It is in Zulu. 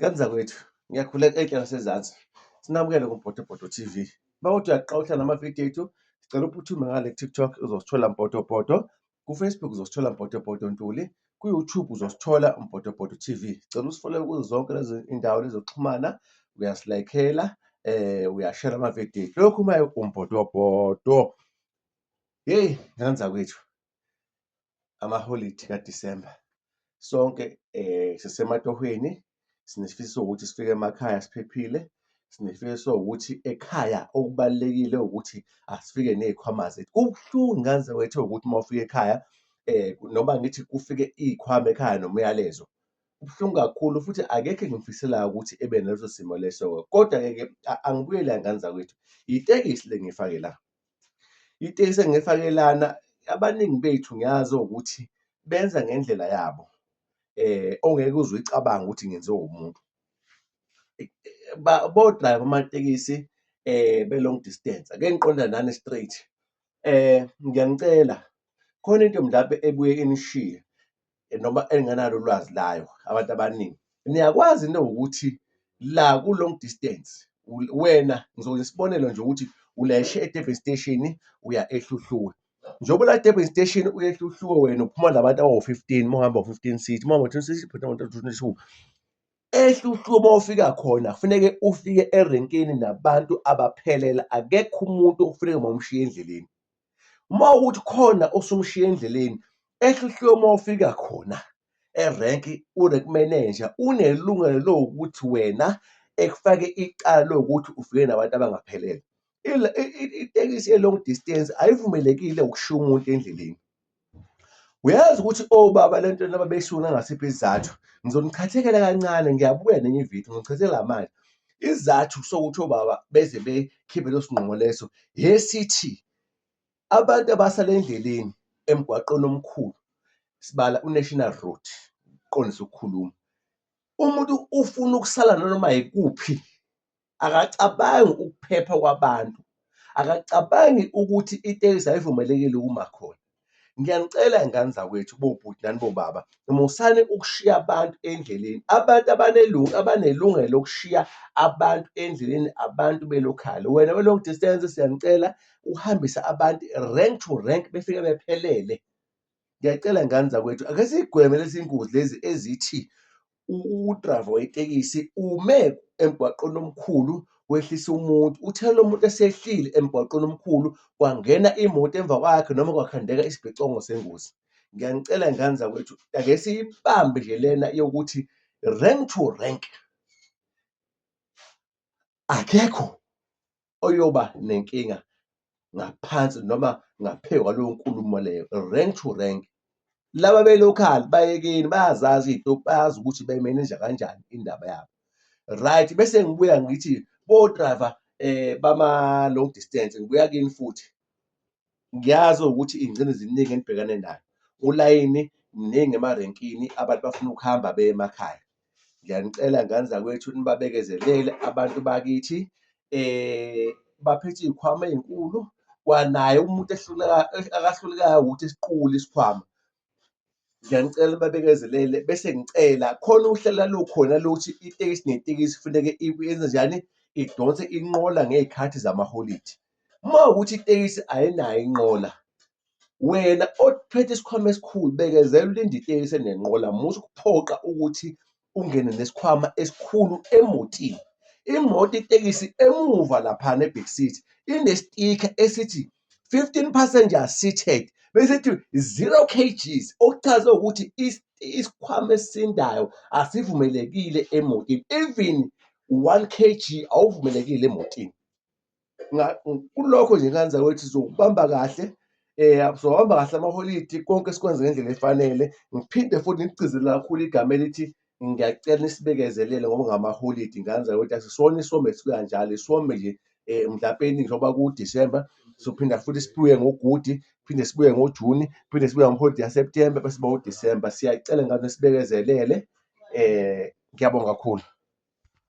Ngane zakwethu, ngiyakhuleka enhla nasezansi. Sinamukele kuMbhodobhodo TV. Uma kuthi uyaqala namavidiyo ethu, sicela uphuthume ngale ku-TikTok uzosithola Mbhodobhodo, ku-Facebook uzosithola Mbhodobhodo Ntuli, ku-YouTube uzosithola Mbhodobhodo TV. Sicela usifollowe kuzo zonke lezi indawo lezi zokuxhumana, uyasilayikhela, uyashera amavidiyo ethu. Lokhu uma uMbhodobhodo. Yeyi, ngane zakwethu, amaholidi kaDisemba. Sonke sisematohweni, sinesifiso sokuthi sifike emakhaya siphephile, sinesifiso sokuthi ekhaya okubalulekile ukuthi asifike ney'khwama zethu. Kubuhlungu ngane zakwethu ukuthi uma ufika ekhaya noma ngithi kufike iy'khwama ekhaya nomyalezo. Kubuhlungu kakhulu futhi akekho engimfiselayo ukuthi ebe naleso simo leso-ke. Kodwa-ke ke angibuyele la ngane zakwethu, itekisi le engiyifake la. Itekisi engiyifake lana abaningi bethu ngiyazi ukuthi benza ngendlela yabo ongeke uze uyicabange ukuthi ngenziwa umuntu. Bo-driver bamatekisi be-long distance, ake ngiqondane nani straight, ngiyanicela khona into mhlampe ebuye inishiye noma engingenalo ulwazi layo abantu abaningi. Niyakwazi yini ukuthi la ku-long distance wena ngizokwenza isibonelo nje ukuthi ulayishe e-Durban Station uya eHluhluwe. Njengoba ula e-Durban Station uya eHluhluwe wena uphuma nabantu abawu-15 uma uhamba u-15 seat, uma uhamba u-26 22. EHluhluwe uma ufika khona kufuneke ufike erenkini nabantu abaphelele, akekho umuntu okufuneka mawumshiye endleleni. Uma ukuthi khona osumshiya endleleni eHluhluwe uma ufika khona erenki u-rank manager unelungelo lokuthi wena ekufake icala lokuthi ufike nabantu abangaphelele. Itekisi ye-long distance ayivumelekile ukushiya umuntu endleleni. Uyazi ukuthi obaba le nto lena babeyisungula ngasiphi isizathu? Ngizonichathekela kancane ngiyabuya nenye ividiyo ngizonichathekela manje. Isizathu sokuthi obaba beze bekhiphe leso sinqumo leso esithi abantu abasala endleleni emgwaqeni omkhulu, sibala u-National Road ukuqondisa ukukhuluma, umuntu ufuna ukusala nanoma yikuphi. Akacabangi ukuphepha kwabantu, akacabangi ukuthi itekisi ayivumelekile ukuma khona. Ngiyanicela ngane zakwethu bobhuti nani bobaba, musani ukushiya abantu endleleni. Abantu abanelungelo lokushiya abantu endleleni abantu belokhali. Wena we-long distance siyanicela uhambise abantu rank to rank befike bephelele. Ngiyacela ngane zakwethu ake siyigweme lezi ngozi lezi ezithi udrayiva wetekisi ume emgwaqeni omkhulu wehlisa umuntu, uthe lo muntu esehlile emgwaqeni omkhulu kwangena imoto emva kwakhe noma kwakhandeka isibhicongo sengozi. Ngiyanicela ngane zakwethu ake siyibambe nje lena yokuthi rank to rank akekho oyoba nenkinga ngaphansi noma ngaphezu kwaleyo nkulumo leyo, rank to rank. Laba be-local bayekeni bayazazi iy'tobhi, bayazi ukuthi bayimenenja kanjani indaba yabo. Right, bese ngibuya ngithi bo-driver bama-long distance ngibuya kini futhi. Ngiyazi ukuthi iy'ngcindezi ziningi enibhekane nayo, ulayini mningi emarenkini abantu bafuna ukuhamba beye emakhaya. Ngiyanicela ngane zakwethu nibabekezelele abantu bakithi baphethe iy'khwama ey'nkulu, kwanaye umuntu ehluleka akahlulekayo ukuthi esiqule isikhwama. Ngiyanicela nibabekezelele bese ngicela khona uhlelo olukhona lokuthi itekisi netekisi kufuneke yenze njani? Idonse inqola ngey'khathi zamaholidi. Uma kuwukuthi itekisi ayinayo inqola, wena ophethe isikhwama esikhulu bekezela ulinde itekisi enenqola, musa ukuphoqa ukuthi ungene nesikhwama esikhulu emotini. Imoto itekisi emuva laphana e-back seat inesitikha esithi 15 passengers seated bese ithi 0 kgs, okuchaza ukuthi isikhwama esisindayo asivumelekile emotini, even 1 kg awuvumelekile emotini. Kulokho nje ngane zakwethu sizokubamba kahle sizowahamba kahle amaholidi konke sikwenze ngendlela efanele. Ngiphinde futhi ngigcizelele kakhulu igama elithi ngiyacela nisibekezelele ngoba ngamaholidi ngane zakwethu asisona isiwombe esifika njalo, isiwombe nje mhlampeni njengoba kuwuDisemba sophinda futhi sibuye ngoGudi, phinde sibuye ngoJuni, phinde sibuye ngamaholidi aSeptember bese kuba uDisemba. Siyacela ngane sibekezelele ngiyabonga kakhulu.